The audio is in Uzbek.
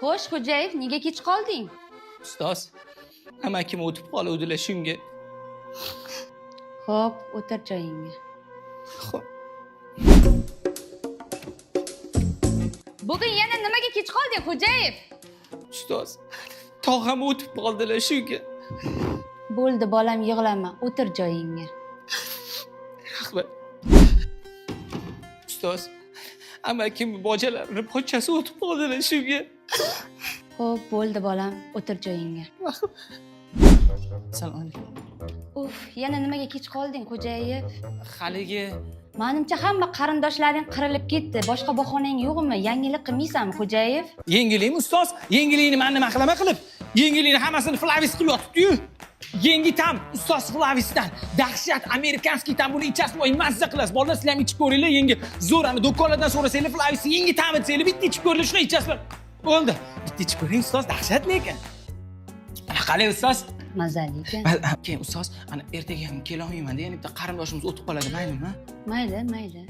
Xo'sh, Xo'jayev, nega kech qolding? Ustoz, amakim o'tib qoluvdilar shunga. Xo'p, o'tir joyingga. Xo'p. Bugun yana nimaga kech qolding, Xo'jayev? Ustoz, tog'am o'tib qoldilar shunga. Bo'ldi, bolam, yig'lama, o'tir joyingga. Rahmat. Ustoz, amakim bojalarini pochchasi o'tib qoldilar shunga. Xo'p, bo'ldi, bolam, o'tir joyingga. Assalomu alaykum. Uf, yana nimaga kech qolding, Xo'jayev? Haligi Manimcha hamma qarindoshlaring qirilib ketdi. Boshqa bahonang yo'qmi? Yangilik qilmaysanmi, Xo'jayev? Yengillikmi ustoz? Yengillikni man nima qilaman qilib? Yengillikni hammasini Flavis qilib yotibdi-yu. Yangi tam ustoz Flavisdan. Dahshat американский tam, buni ichasiz, voy mazza qilasiz. Bolalar, sizlar ham ichib ko'ringlar, yangi zo'r ani do'konlardan so'rasanglar Flavis yangi ta'mi desanglar, bitta ichib ko'ringlar, shuni ichasizlar. Bo'ldi. Bitta ichib ko'ring ustoz, dahshat lekin. Qalay ustoz? Mazali ekan. Keyin ustoz, ana ertaga ham kelolmayman-da, yana bitta qarindoshimiz o'tib qoladi, maylimi? Mayli, mayli.